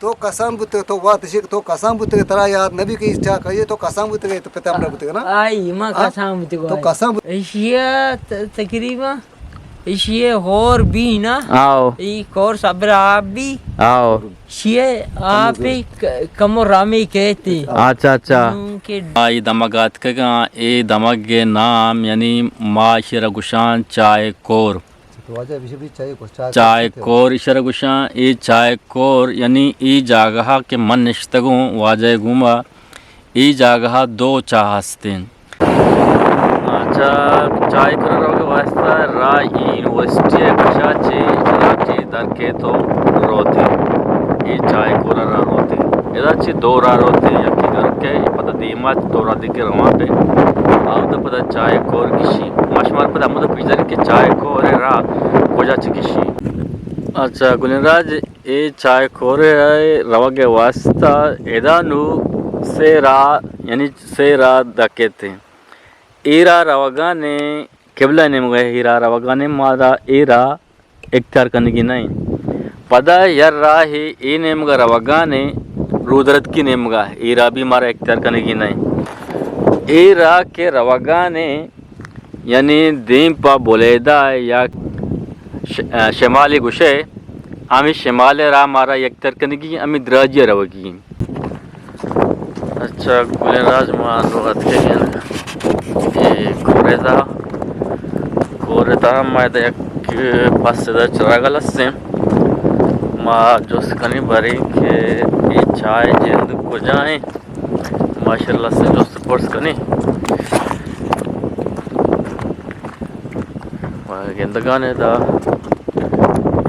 تو کسان بوتگ، تو وات شک، تو کسان بوتگ، ترا یاد نبی کہ چا کئے، تو کسان بوتگ، تو پتا مر بوتگ نا؟ آئی، ما ہاں؟ کسان بوتگ تو آئی۔ کسان بوت- ایشی ء ت-، تقریباً ایشی ء ہور بی نا؟ آؤ۔ ای کور صبر آپ بی؟ آؤ۔ ایشی ء آپ ک-، کمو رامی کہتے۔ اچھا، اچھا۔ نوں کہ آئی دمگ آتکگاں، اے دمگ ء نام یعنی ما ایشی را گشاں چائے کور۔ چائے کور ایشرا گوشاں، اے چائے کور، یعنی اے جاگہ کہ من نشتگوں واجہ گوما، اے جاگہ دو چاہ ہستیں۔ اچھا، چائے کور روگ واسطہ راہ یونیورسٹی کشا چے، چے در کے تو روتے۔ اے چائے کور را روتے۔ ادا چے دو راہ روتے، یکی در کے پتہ دیما تو را دیگہ رواں پہ، آودا پدا چائے کور گشی۔ ما شمار پدا ہمودا پیش داریں کہ چائے کور ء راہ کجا چہ گشی۔ اچھا، گلیں راج، اے چائے کور ء روگ ء واسطہ ادا نو سے راہ، یعنی سے راہ دکیت۔ اے راہ روگانے قبلہ نیمگا، اے راہ روگانے مارا اے راہ اختیار کنگی نہ انت۔ پدا یک راہے اے نیمگا روگانے، رودرتکی نیمگا، اے راہ بھی مارا اختیار کنگی نہ انت۔ اے راہ کہ روگانے، یعنی دیم پہ بلیدہ یا ش-، شمالی گوشے، ہمے شمال راہ مارا اختیار کنگی، ہمے دراجی روگی۔ اچھا، گلیں راج ما انو اتکگیں اے کورے تہا۔ کورے تہا ما ادا یک پس ادا چراگا لسیں۔ ما جست کنیں باریں کہ اے چائے جند کجا ایں۔ ما اشرا لسیں جست پرس کنیں۔ ما گندگان ادا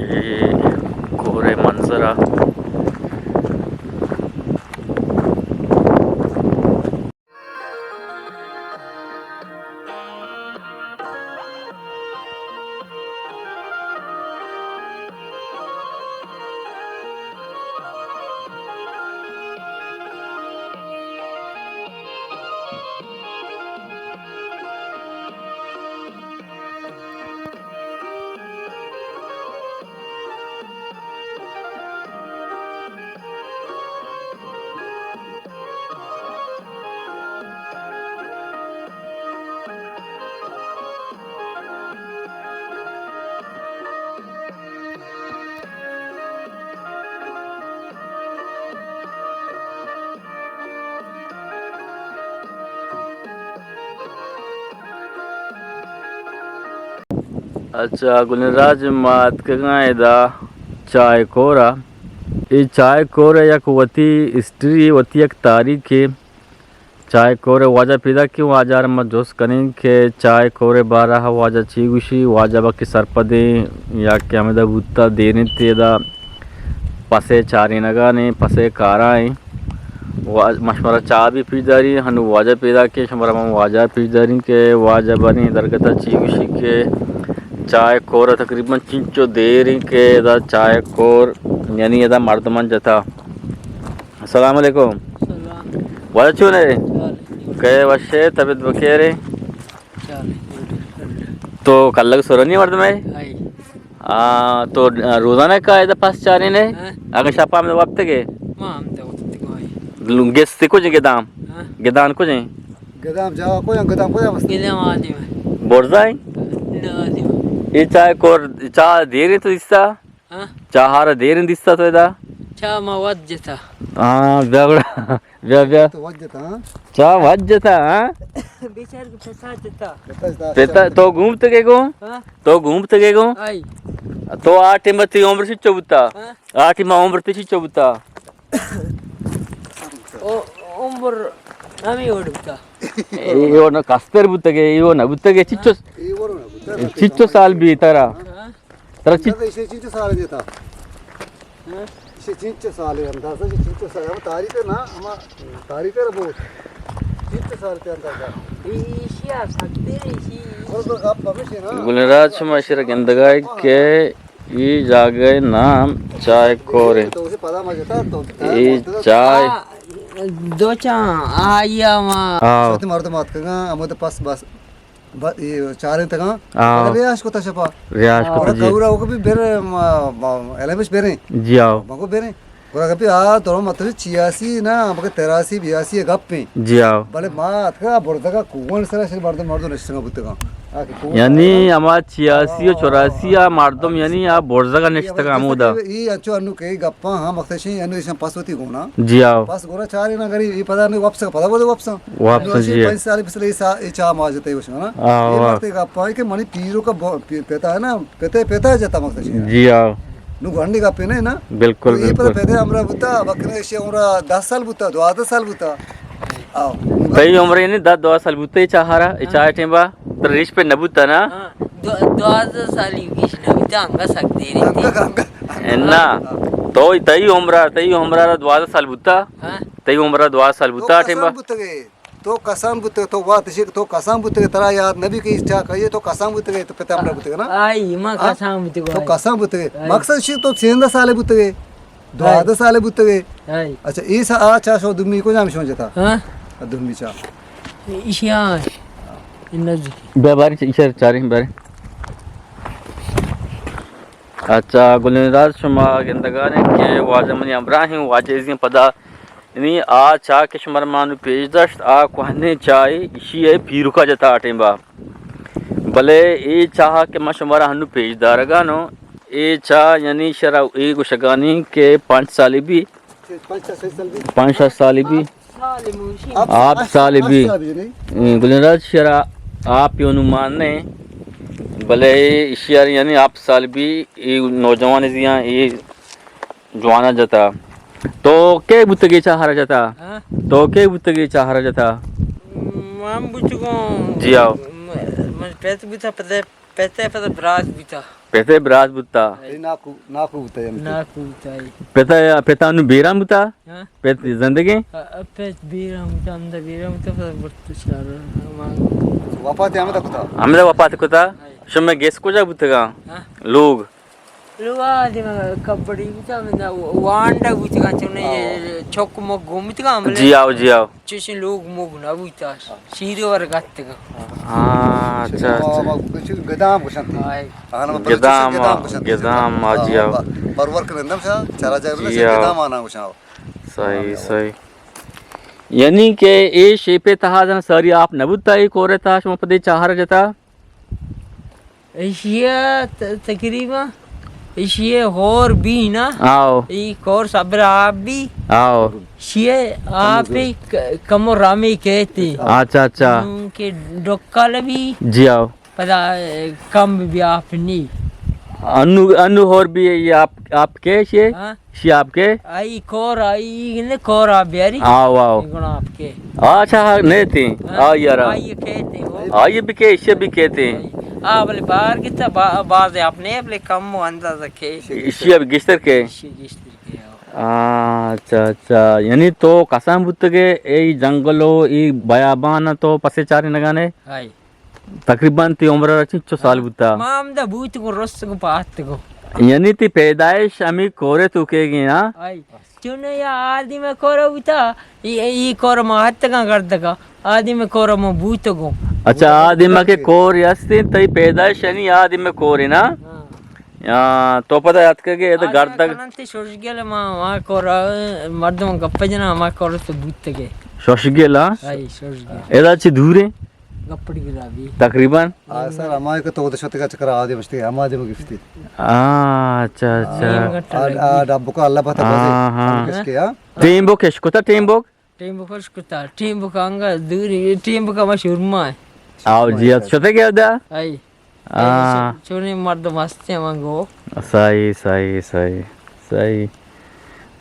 اے کورے منظرا۔ اچھا، گلیں راج، ما اتکگاں ادا چائے کورا۔ اے چائے کور ء یک وتی ہسٹری، وتی یک تاریخے۔ چائے کور ء واجہ پیداک ایں، واجہ ء را ما جست کنیں کہ چائے کور ء بارہ ء واجہ چی گوشی، واجہ بلکہ سرپدیں یا کہ ہمدا بوتا دیریں تے ادا پسے چارینگا نے، پسے کارا ایں۔ وا-، ما شمارا چاہ بھی پیش داریں، ہنو واجہ پیداک ایں، شمارا ما واجہ پیش داریں کہ واجہ باریں درگتا چی گوشی کہ چائے کور ء تقریباً چنچو دیر ایں کہ ادا چائے کور یعنی ادا مردمان جتا۔ السلام علیکم۔ سلام۔ واجہ چون ئے؟ چال۔ کئے وش ئے، طبیعت بخیر ئے؟ چال۔ تو کلگ سرنی مردم ئے؟ آئی۔ آ، تو روزانہ کا ادا پس چارین ئے؟ ہاں۔ اگہ شپا ہم وقت گے؟ ما ہم تو وقت گے۔ گستی کجیں گدام؟ ہاں۔ گدان کجیں؟ گدام جاوا کجیں؟ گدام کجیں بس؟ گدام آدم ئے۔ برزا ئے؟ نہ آدم ئے۔ اے چائے کور، چاہ دیریں تو دیستا؟ ہاں؟ چاہ ء را دیریں دیستا تو ادا؟ چاہ ما وت جتا۔ ہاں، بیا گڑا۔ بیا، بیا۔ تو وت جتا، ہاں؟ چاہ وت جتا، ہاں؟ بیچار کے پتا جتا۔ پتا جتا، پتا، چاہ تو گومتگے گوں؟ ہاں؟ تو گومتگے گوں؟ آئی۔ تو آ ٹیم تی عمر چچو بوتا؟ ہاں؟ آ ٹیم عمر تی چچو بوتا؟ او، عمر ہمیں اوڑ بوتا۔ اے او نہ کستر بوتگے، اے او نہ بوتگے، چچو، ہاں؟ چچو سال بی ترا۔ ہاں؟ ترا چی؟ ایشی چنچو سال دیتا؟ ہاں؟ ایشی چنچو سال اندازہ، ایشی چنچو سال، ہم تاریخ نا، ہم تاریخ ء بوت۔ چنچو سال تے اندازہ؟ ایشی آ سکتے ایشی۔ اور تو گپ ہمیشہ نا۔ گلیں راج، شما اشرا گندگائے کہ ای جاگہ نام چائے کورے۔ تو اسے پدا ما جتا تو اے چائے۔ آ، دو چاں آیا ما۔ آؤ۔ ساتھ مردم آتکگاں، ہمود پس بس۔ ب-، اے چاریں تگاں۔ آ۔ ریاش کتا شپا۔ ریاش کتا، اور جی۔ کورا وہ بھی بر، ما، ما، ایلمش بریں۔ جی آؤ۔ مگو بریں۔ گڑا گپے آ درو مطلب چھیاسی نا، بلکہ تراسی بیاسی ءِ گپ ایں۔ جی ہاؤ۔ بلے ما اتکا برزگا کوہن سرا شر مردم مردم نشتگا بوتگا۔ آ کہ کوہن یعنی سرا ہما چھیاسی و آ، چوراسی آ مردم آ، یعنی آ برزگا نشتگا ہمودا۔ اے انچو انو کہ گپاں ہاں مختصر انو ایشاں پس وتی گونا۔ جی ہاؤ۔ پس گونا چارے نا گری اے پدا نے واپس پدا بودے واپس۔ واپس انو ایشی جی۔ پنچ سال پچھلے اے سا-، اے چا ماجتے وشنا۔ آ، اے واہ۔ وقت گپاں کہ منی پیرو کا ب-، پی-، پتا ہے نا، پتا، پتا جتا مختصر۔ جی ہاؤ۔ نو گونڈی گپے نہ نا۔ بالکل، تو اے پدا بالکل۔ پیدا عمر بوتا، بکنے ایشی عمر دس سال بوتا، دوازدہ سال بوتا۔ آؤ۔ تئی عمر یعنی دس دوازدہ سال بوتا، اے چاہارا، اے ہاں۔ چاہ ٹیمبا، تر ریش پہ نہ بوتا نا؟ ہاں، دو-، دوازدہ سال ہی گیش نہ بوتا، انگا سک دیر تھی۔ انگا، انگا۔ اے نا، تو تئی عمر، تئی عمر دوازدہ سال بوتا؟ ہاں۔ تئی عمر دوازدہ سال تو بوتا کسان ٹیمبا؟ بوتگے۔ تو کسان بوتگے، تو وات شی تو کسان بوتگے، ترا یاد نبی کہ چا کئیے، تو کسان بوتگے، تو پتا ہمرا بوتگے نا؟ آئی، ما ہاں؟ کسان بوتگے، تو آئی۔ کسان بوتگے۔ آئی۔ مقصد شی تو سیزدہ سالے بوتگے، دوازدہ سالے بوتگے۔ آئی۔ اچھا، اے سا آ چا شو دومی کو جام شون جتا؟ ہاں؟ آ دومی چا۔ ایشی آ، نزدیک۔ بے باری چ-، ایشر چاریں بارے۔ اچھا، گلیں راز شما گندگاریں کہ واجہ منی ہمراہیں، واجہ ازیں پدا یعنی آ چاہ کہ شمارا ما نوں پیش داشت، آ کوہنیں چاہے، ایشی ء پیرکا جتا آ ٹیمبا۔ بلے اے چاہ کہ ما شمارا ہنوں پیش دارگا نوں، اے چاہ یعنی شرا اے گوشگانی کہ پنچ سالی بی، پنچ شش سالی بی، آپ سالی بی۔ اے گلیں راز شرا آپ یوں نوں مان نے، بلے ایشی یعنی آپ سالی بی، اے نوجوان زیاں، اے جوانا جتا۔ تو کے بوتگے چاہرا جتا؟ ہاں؟ تو کے بوتگے چاہرا جتا؟ من بوتگوں۔ جی آؤ۔ من پت بوتا، پتے، پتے، پتے براس بوتا۔ پتے براس بوتا۔ اے ناکو، ناکو بوتا یعنی۔ ناکو بوتا، اے۔ پتا، پتا نو بیران بوتا؟ ہاں؟ پت زندگی؟ آ، پت بیران بوتا، ہمدا بیران بوتا، پتا برت شار۔ وفات ہمدا کتا؟ ہمدا وفات کتا؟ ہاں۔ شمے گیس کجا بوتگا؟ ہاں؟ لوگ؟ لوگ آ دیما کبڑی بوتا، من وانڈا بوتگا، چونے ہاں۔ چوک مگ گوم بوتگا، ہملے جی آؤ، جی آؤ۔ چوشیں لوگ مگ نہ بوتا، شیر ور گتگا۔ ہاں، اچھا، اچھا۔ گدام گوشنتی۔ ہاں۔ گدام، گدام گوشنتی۔ گدام، ہاں، جی آؤ۔ بر ور کنندم شا، چرا جا جی آؤ۔ گدام آنا گوشاں۔ صحیح، صحیح۔ یعنی کہ اے شیپے تہا زن ساری آپ نہ بوتا، اے کورے تہا شما پدے چاہر جتا؟ ایشی ء ت-، تقریباً ایشی ء ہور بی نا۔ آؤ۔ ای کور صبر آپ بی۔ آؤ۔ ایشی ء آپ ک-، کمو رامی کہتے۔ اچھا، اچھا۔ نوں کہ ڈکل بی۔ جی آؤ۔ پدا کم بی آپ نی۔ انو، انو ہور بی یہ آپ، آپ کے شے؟ ہاں۔ شی آپ کے؟ آئی کور، آئی نے کور آ بیاری۔ آؤ، آؤ۔ گنا آپ کے۔ اچھا، ہاں، نہیں تھی۔ ہاں۔ آ یارا۔ آئی کہتے ہو۔ آئی بھی کے، اسے بھی کہتے ہیں۔ آ بلے بار کتا با-، باز آپ نے بلے کم و اندازہ کے۔ اسی اب گشتر کے؟ اسی گشتر کے، آؤ۔ آ، اچھا، اچھا۔ یعنی تو کسان بوتگے، اے جنگلو، اے بیابان تو پسے چارے نگانے؟ آئی۔ تقریباً تی عمر را چنچو سال بوتا؟ ما ہمدا بوتگوں، رستگوں، پاتگوں۔ یعنی تی پیدائش ہمیں کورے تو کے گئے، ہاں؟ آئی۔ چون یا آدم کور بوتا، ای، ای کور ما ہتگاں گردگا، آدم کور ما بوتگوں۔ اچھا، آدم کے کور ہستے، تی پیدائش یعنی آدم کور نا؟ ہاں۔ یا تو پدا یاد کے گئے، ادا آدم گردگ۔ کنن تی شوشگل ما، ما کور، مردم گپ جنا، ما کور تو بوتگے۔ شوشگل، ہاں؟ آئی، شوشگل۔ ادا چی دور ہے؟ گپڑی گلابی۔ تقریباً؟ آ، سر، ہمائی کہ تو شتگا چکر آدے بشتے، ہما دے گفتی۔ آ، اچھا، اچھا۔ نیم گھنٹہ آ، لگی۔ آ، ڈبو کا اللہ پتہ ہاں، بازی۔ ہاں۔ ہم کش کے، ہاں؟ ٹیم بو کش کتا، ٹیم بو؟ ٹیم بو کش کتا، ٹیم بو کا انگا دوری، ٹیم بو کا ما شورما ہے۔ آؤ جی، شورما ہے، شتے گیا دا؟ آئی۔ آ۔ چونی مردم ہستے من گو۔ صحیح، صحیح، صحیح، صحیح۔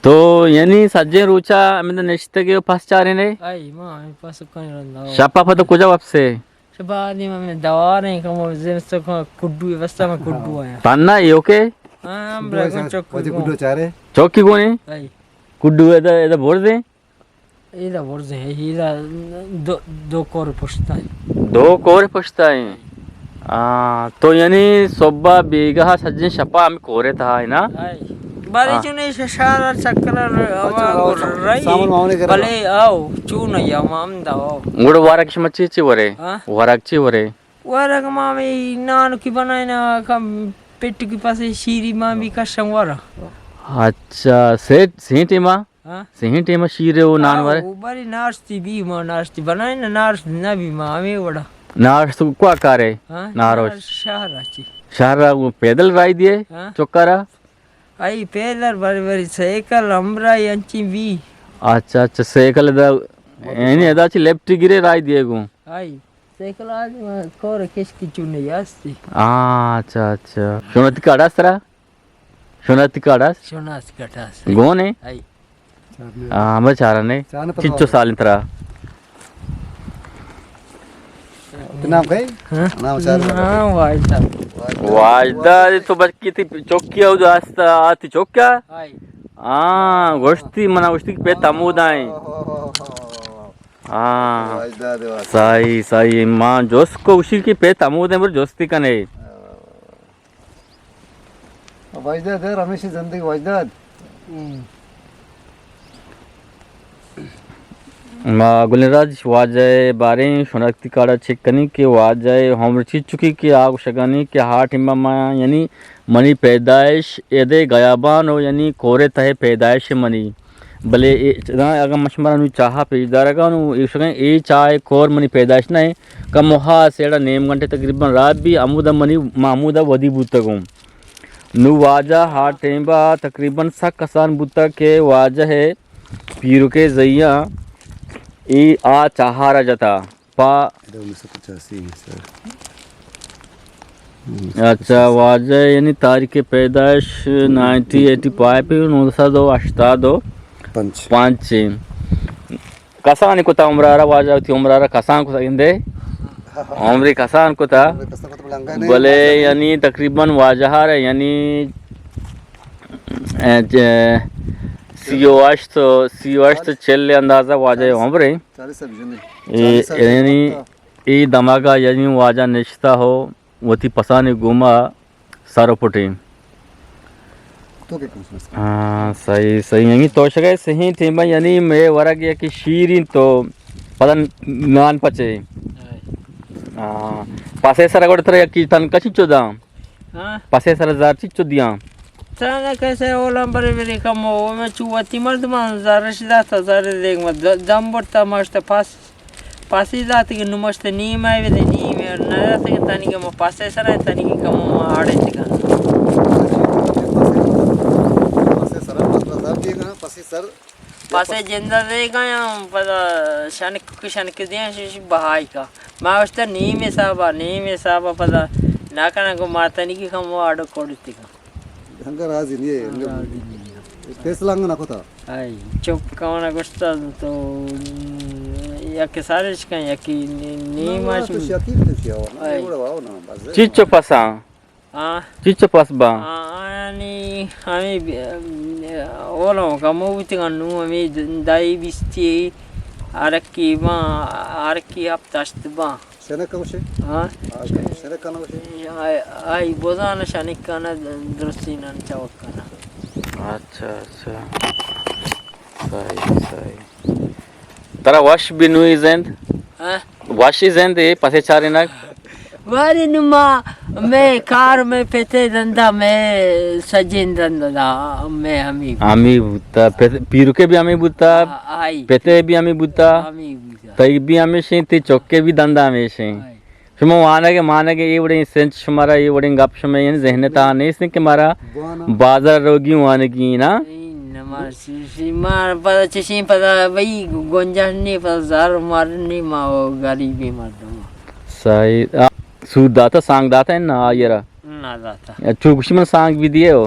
تو یعنی سجیں روچا ہمیں نشتگے و پس چارے نے؟ آئی، ما ہمیں پس کہیں رندا۔ شپا پتو کجا واپسے؟ شپا آدی میں دواریں کم زمستو کڈو، بستا میں کڈو آیا۔ تنہا یو کے؟ ہاں، ہم برا کن چوکی کڈو چارے۔ چوکی کونی؟ آئی۔ کڈو ادا، ادا برزیں؟ ایدا برزیں، ایدا دو، دو کور پشتا ہے۔ دو کور پشتا ہے۔ آ، تو یعنی صبح بیگاہ سجیں شپا ہم کورے تہا ہے نا؟ آئی۔ بلے آ۔ چونے ش-، شہر چکر اچھا، آؤ، رہی۔ سامان وامان کرا۔ بلے آؤ، چون یا مام دا آؤ۔ گڑ وارک شما چی چی ورے؟ ہاں؟ وارک چی ورے؟ ورگ ما ہمے نان کی بنائیں نا، کم پٹ کی پاسے شیری ما بھی کشن ورا۔ اچھا، سے، سہیں ٹیما؟ ہاں۔ سہیں ٹیما شیر و نان ہاں، وارے؟ او بری ناشتی بی، ما ناشتی بنائیں نا، ناشت نہ بی ما ہمیں وڑا۔ ناشت کوا کارے؟ ہاں، ناروش۔ شہر، شہر اچی۔ شہر را وہ پیدل رائی دیے؟ ہاں۔ چکارا؟ آئی پیدل بری بری سائیکل ہمراہی انچی بی۔ اچھا، اچھا، سائیکل دا، یعنی ادا چی لیفٹ گرے رائی دیے گو؟ آئی۔ سائیکل آج ما کور کشکی چونے یاستی۔ آ، اچھا، اچھا۔ شناتی کارڈ است ترا؟ شناتی کارڈ است؟ شناتی کارڈ است۔ گون ہے؟ آئی۔ آ، ہمیں چارنے۔ چارنے پتہ چچو ہے۔ سال ترا؟ نام کئی؟ ہاں؟ نام چار۔ ہاں، واجدہ۔ واجدہ تو بچ کی تھی چوکی ہو جو آستا آتی چوکا؟ آئی۔ ہاں، گوشتی منا گوشتی کہ پہ تمودائیں۔ ہاں۔ واجداد واجداد۔ صحیح، صحیح۔ ما جست کو گوشی کہ پہ تمودیں بر جستی کنے۔ واجداد دے ہمیشہ زندگی واجداد۔ ہم۔ ما گلیں راج واجہ باریں شناختی کارڈ چیک کنی کہ واجہ عمر چی چکی کہ آ گوشگانی کہ ہا ٹیما ما یعنی منی پیدائش ایدے گیابان و یعنی کورے تہ پیدائش منی۔ بلے اے، اگاں من شمارا نوں چاہا پیش دارگاں، نوں ایشگاں اے چاہ ءِ کور منی پیدائش نہ اِنت، کمو ہاس ایڑا نیم گھنٹے تقریباً رات بی، ہمودا منی، ما ہمودا ودی بوتگوں۔ نوں واجہ ہا ٹیمبا تقریباً سک کسان بوتگ کہ واجہ ءِ پیرکے زیاں اے آ چاہارا جتا۔ پا۔ اچھا، واجہ یعنی تاریخ پیدائش نائنٹین ایٹی فائیو، نو سد و ہشتاد و پنچ۔ پنچ۔ کسانی کتا عمرارا، واجہ وتی عمرارا کسان کتا گندے؟ عمری کسان کتا۔ بلے یعنی تقریباً واجہ را یعنی، اے، سی و ہشت، سی و ہشت چل اندازہ واجہ عمر ہے۔ چالیس ءَ بجنے۔ اے، چالیس ءَ یعنی، ہفتہ۔ اے دمگا یعنی واجہ نشتہ ہو، وتی پسانی گوما سر پٹیں۔ تو کے کون سمجھتا؟ ہاں، صحیح، صحیح۔ یعنی تو شگے صحیح ٹیما، یعنی مے ورگ یکی شیریں تو پدا نان پچے۔ ہاں۔ پاسے سر گڑ تر یکی تن کچی چوداں۔ ہاں۔ پسے سر زار چچو دیاں؟ تانا کسے اولان برے برے کمو، او میں چو وتی مردمان زارش داتا، زار دیگ ما د-، دم برتا ماشتا پاس، پاسی داتی کہ نمشت نیم آئی بدے، نیم آئی نہ داتی کہ تانی کہ ما پسے سر آئی، تانی کہ کمو ما آڑے تکان۔ پسے سر، پسے سر۔ پسے جندہ دیگا یا پدا شنک، شنک دیاں شش بہائی کا۔ ما گوشتا نیم حسابا، نیم حسابا پدا نہ کناں گو ماتنی کی کم واڑو کوڑتی کا۔ ہنگا راضی نہیں ہے، ہنگا راضی نہیں ہے۔ فیصلہ ہنگا نہ کتا۔ آئی، چپ کوانا گوشتا تو یک سارش کن، یکی نی-، نیم نہ، آش تو شکیل تو شیا نا، آئی۔ یہ بڑا واو نا، بس۔ چیچو پسا؟ آ۔ چیچو پس با؟ آ، آیانی ہمیں بی-، اولو کمو بوتگاں، نوں ہمیں دائی بیستی ہرکی با، ہرکی ہفت ہشت با۔ شنک کمشے؟ ہاں۔ آ، شنک کمشے؟ آئی، آئی بوزان شنک کنا درستی نن چوک کنا۔ اچھا، اچھا۔ صحیح، صحیح۔ ترا وش بی نوئی زند؟ ہاں؟ وشی زند اے پسے چارینگ؟ بارے نما میں کار میں پتے دندا میں سجین دندا دا میں ہمی۔ ہمی بوتا، پت-، پیرکے بھی ہمی بوتا، آ-، آئی۔ پتے بھی ہمی بوتا، ہمی بوتا۔ تئی بھی ہمیشیں، تی چکے بھی دندا ہمیشیں۔ آئی۔ شما وانگ ء مانگ ء اے وڑیں سنچ شمارا، اے وڑیں گپ شمئے یعنی ذہن ء تہا نیست کہ مارا بازار روگی وانگی نا؟ اے نہ، ما شی-، شی-، ما پدا چشیں پدا بھئی گنجائش نہیں، پدا زر مر نہیں، ما وہ غریبیں مردم۔ صحیح۔ آ، سود داتا، سانگ داتا ہے نا آئیرا؟ نہ داتا۔ چو گوشی من سانگ بھی دیے ہو؟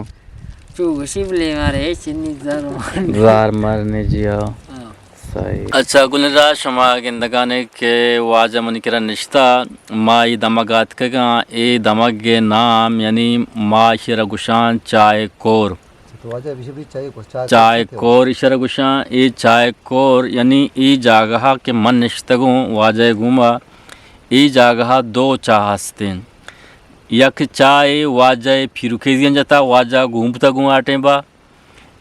چو گوشی بلے مارے چنی زر مر نہیں۔ زر مر نہیں جی ہو۔ ہاں۔ صحیح۔ اچھا، گلیں راج شما گندگانے کہ واجہ منی کرا نشتہ، ما اے دمگ آتکگاں، اے دمگ ء نام یعنی ما ایشرا گشاں چائے کور۔ تو واجہ بشبری چائے کور، چائے چائے کور کور ایشرا گشاں، اے چائے کور یعنی اے جاگہ کہ من نشتگوں واجہ گوما، اے جاگہ دو چاہ ہستیں۔ یک چاہ واجہ پیرکیزیاں جتا، واجہ گوم بوتا گوں آ ٹیم با۔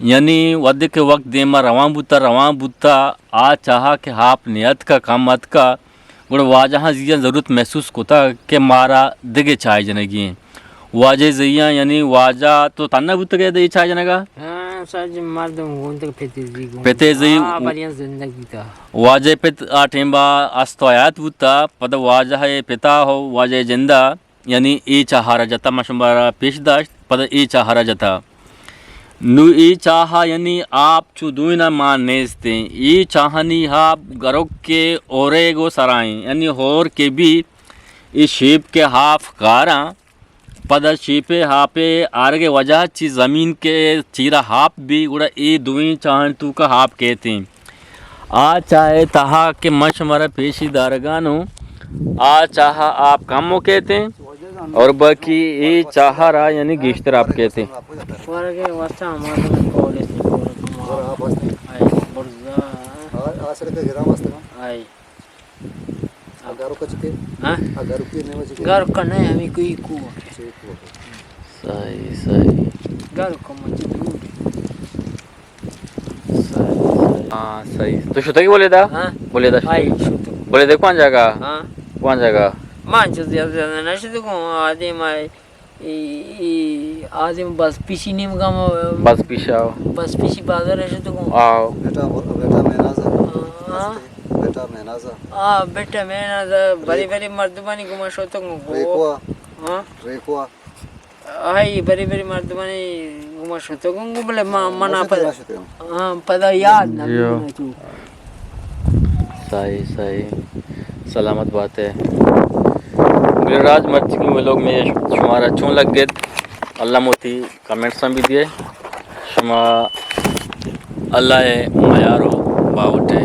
یعنی وھدے کہ وقت دیما روان بوتا، روان بوتا، آ چاہا کہ آپ نیاتکا، کم اتکا، گڑا واجہاں زیاں ضرورت محسوس کتا کہ مارا دگہ چائے جنگی ایں۔ واجہ زیاں، یعنی واجہ تو تنہا بوتگے دے چائے جنگا؟ ہاں۔ ساجی مردم گون تک پتیزی گون۔ پتیزی آ، بلیاں زندگ بیتا۔ واجہ پت آ ٹیمبا است و حیات بوتا، پدا واجہ پتا ہو، واجہ جندا، یعنی اے چاہارا جتا، ما شمارا پیش داشت، پدا اے چاہارا جتا۔ نو اے چاہا یعنی آپ چو دوئینا مان نیستیں۔ اے چاہانی آپ گرک کے اورے گو سرائیں، یعنی ہور کے بھی اے شیپ کے ہاف کاراں۔ پدا شیپے ہاپے آرگے وجہ چی زمین کے چیرا ہاپ بھی، گڑا اے دوئیں چاہن تو کا ہاپ کہتے ہیں۔ آ چاہے تہا کہ من شمارا پیشی دارگانو، آ چاہا آپ کم ہو کہتے ہیں، اور باقی اے چاہا را یعنی گیشتر آپ کہتے ہیں۔ ورگے واسطہ ہمارا پولیس، آئی برزا۔ آ، آ سڑک گرام واسطہ۔ آئی۔ گارو کا چکے؟ ہاں؟ آ گارو کی نیوا چکے؟ گارو کا نہیں، ہمیں کوئی کو۔ صحیح، صحیح۔ گارو کا مچ دور۔ صحیح، صحیح۔ ہاں، صحیح۔ تو شتگی بولے دا؟ ہاں۔ بولے دا شتگی۔ آئی شتو۔ بولے دے کون جگہ؟ ہاں۔ کون جگہ؟ مان چو زیادہ زیادہ نہ شتو کو آدم آئے۔ ای، ای، آدم بس پیشی نیمگا ما۔ بس پیشا۔ بس پیشی بازار شتو کو۔ آو۔ بیٹا، بیٹا مینازا۔ ہاں۔ بیٹا مینازا۔ آ، بیٹا مینازا، بری بری مردمانی گما شتو کو۔ ریکوا۔ ہاں۔ ریکوا۔ آئی بری بری مردمانی گما شتگوں گو، بلے ما، منا پدا، ہاں، پدا یاد نہ بیت۔ صحیح، صحیح۔ سلامت بات ہے۔ گل راج مرچی کی ولوگ میں شمارا چون لگ گئے؟ اللہ موتی کمنٹس بھی دیے۔ شما اللہ میار و باوٹے۔